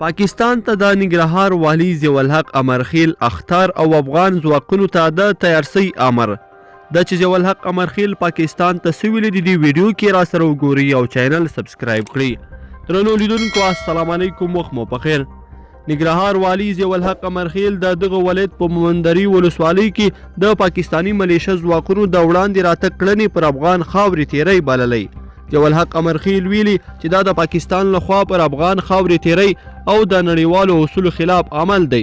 پاکستان ته د ننګرهار والي ضیاءالحق امرخیل اخطار او افغان ځواکونو ته د تیارسۍ امر. دا چې ضیاءالحق امرخیل پاکستان ته څه ویلي دي، دې ویډیو کې را سره وګورئ او چینل سبسکرایب کړئ. درنو لیدونکو السلام علیکم، وخت مو پخیر. ننګرهار والي ضیاءالحق امرخیل د دغه ولایت په مومندري ولسوالۍ کې د پاکستاني ملیشه ځواکونو د وړاندې راتګ کړنې پر افغان خاورې تیری بللی. ضیاءالحق امرخیل ویلي چې دا د پاکستان لخوا پر افغان خاورې تیری او د نړیوالو اصولو خلاف عمل دی.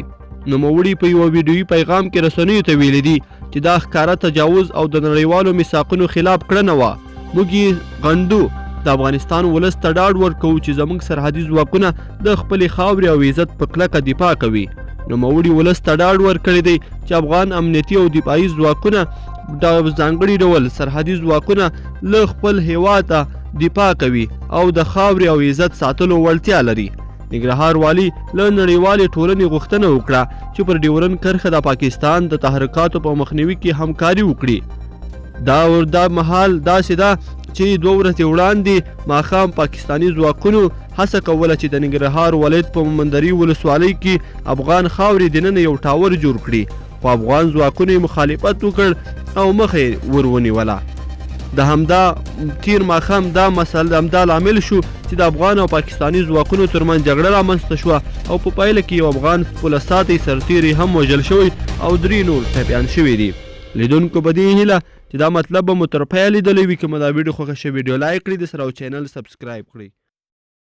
نوموړي په یوه ویډیويي پیغام کې رسنیو ته ویلي دي چې دا ښکاره تجاوز او د نړیوالو میثاقونو خلاف کړنه وه، موږ یې غندو. د افغانستان ولس ته ډاډ ورکوو چې زموږ سرحدي ځواکونه د خپلې خاورې او عزت په کلکه دفاع کوي. نوموړي ولس ته ډاډ ورکړی دی چې افغان امنیتي او دفاعي ځواکونه د ځانګړي ډول سرحدي ځواکونه له خپل هیواده دفاع کوي او د خاورې او عزت ساتلو وړتیا لري. ننګرهار والي له نړیوالې ټولنې غوښتنه وکړه چې پر ډیورن کرښه د پاکستان د تحرکاتو په مخنیوي کې همکاري وکړي. دا دا مهال داسې ده چې دوه ورځې وړاندې ماښام پاکستاني ځواکونو هڅه کوله چې د ننګرهار ولایت په مومندري ولسوالۍ کې افغان خاورې دننه یو ټاور جوړ کړي، خو افغان ځواکونو یې مخالفت وکړ او مخه یې ور ونیوله. د همدا تیر ماښام دا مسله همدا لامل شو چې د افغان او پاکستاني ځواکونو ترمنځ جګړه رامنځته شوه او په پایله کې یو افغان پوله ساتي سرتیری هم وژل شوی او درې نور ټپیان شوي دي. لیدونکو په دې هیله چې دا مطلب به مو تر پایه لیدلی وي. که مو دا ویډیو خوښه شوه، ویډیو لایک کړئ د سره او چینل سبسکرایب کړئ.